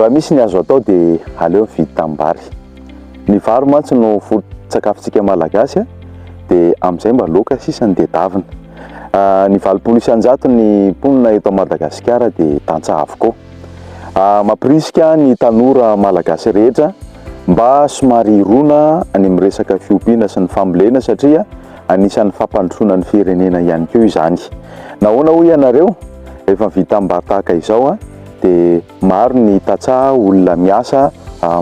Raha misy ny azo atao dia aleo mividy tanimbary. Ny vary mantsy no foto-tsakafontsika Malagasy dia amin'izay mba laoka sisa no tedavina. Ny 80% ny mponina eto Madagasikara dia tantsaha avokoa. Mampirisika ny tanora Malagasy rehetra mba somary hirona any amin'ny resaka fiompiana sy ny fambolena satria anisan'ny fampandrosoana ny firenena ihany koa izany. Nahoana hoy ianareo? Rehefa mividy tanimbary tahaka izao dia maro ny tantsaha olona miasa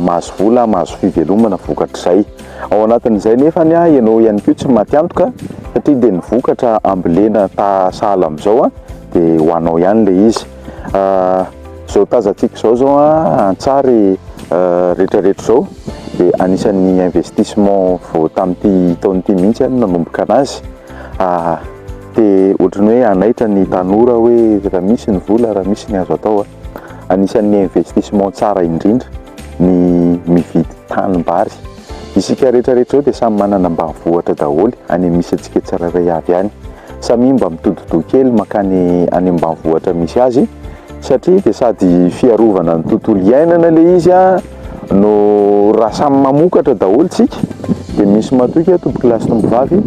mahazo vola, mahazo fivelomana vokatr'izay. Ao anatin'izay nefany ianao ihany koa tsy maty antoka satria dia ny vokatra ambolena sahala amin'izao dia ho anao ihany ilay izy. Izao tazantsika izao izao an-tsary rehetrarehetra izao dia anisan'ny investissement vao tamin'ity taona ity mihitsy no nanomboka anazy. Dia ohatran'ny hoe hanaitra ny tanora hoe raha misy ny vola, raha misy ny azo atao. Anisan'ny investissement tsara indrindra ny mividy tanimbary. Isika rehetrarehetra izao dia samy manana ambanivohitra daholo any amin'ny misy antsika tsirairay avy any. Samia mba mitodi-doha kely mankany any ambanivohitra misy azy satria dia sady fiarovana ny tontolo iainana ilay izy no raha samy mamokatra daholo tsika dia misy matoky aho tompokolahy sy tompovavy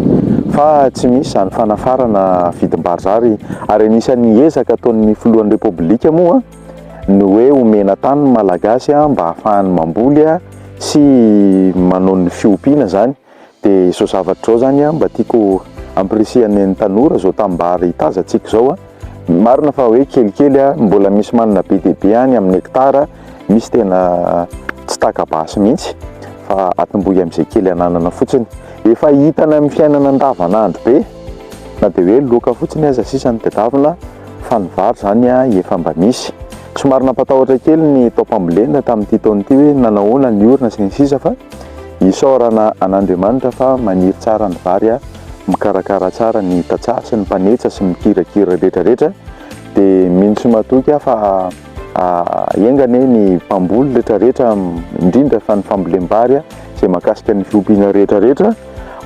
fa tsy misy izany fanafarana vidim-bary zary ary anisan'ny ezaka ataon'ny filohan'ny repoblika moa ny hoe omena tany ny malagasy mba hahafahany mamboly sy manao ny fiompiana izany dia izao zavatra izao izany mba tiako ampirisihana ny tanora izao tanimbary tazantsika izao. Marina fa hoe kelikely mbola misy manana be dia be any amin'ny hectare, misy tena tsy taka-basy mihitsy fa atombohy amin'izay kely ananana fotsiny. Efa hitana amin'ny fiainana andavanandro be na dia hoe loaka fotsiny aza sisa no tadiavina fa ny vary izany efa mba misy. Somary nampatahotra kely ny taom-pambolena tamin'ity taona ity hoe nanahoana ny orana sy ny sisa fa isaorana an'Andriamanitra fa maniry tsara ny vary, mikarakara tsara ny tantsaha sy ny mpanetsa sy ny mikirakira rehetra rehetra dia mino sy matoky aho fa enga anie ny mpamboly rehetra rehetra indrindra fa ny fambolem-bary izay mahakasika ny fiompiana rehetra rehetra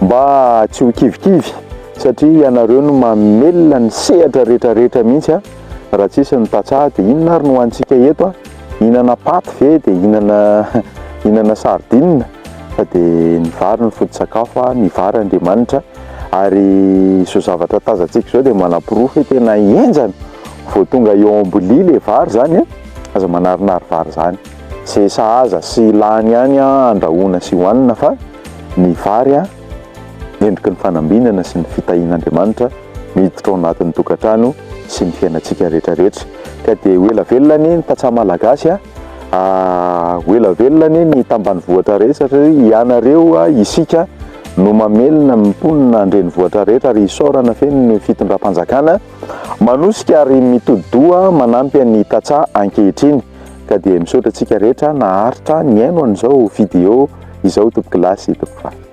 mba tsy ho kivikivy satria ianareo no mamelona ny sehatra rehetra rehetra mihitsy a raha tsisy ny tantsaha dia inona ary no hohanintsika eto a hihinana paty ve dia hihinana hihinana sardine fa dia ny vary no foto-tsakafo a ny vary Andriamanitra ary izao zavatra tazantsika izao dia manaporofo hoe tena henjana vao tonga eo am-bilia ilay vary izany a aza manarinary vary izany izay sahaza sy lany ihany andrahoina sy hohanina fa ny vary a endriky ny fanambinana sy ny fitahian'Andriamanitra miditra ao anatin'ny tokantrano sy ny fiainantsika rehetra rehetra ka dia ho ela velona anie ny tantsaha malagasy a ho ela velona anie ny tambanivohitra rehetra satria ianareo isika no mamelona ny mponina an-drenivohitra rehetra ary isaorana feno ny fitondram-panjakana manosika ary mitodi-doha manampy an'ny tantsaha ankehitriny ka dia misaotra antsika rehetra naharitra nihaino an'izao vidéo izao tompokolahy sy tompokovavy.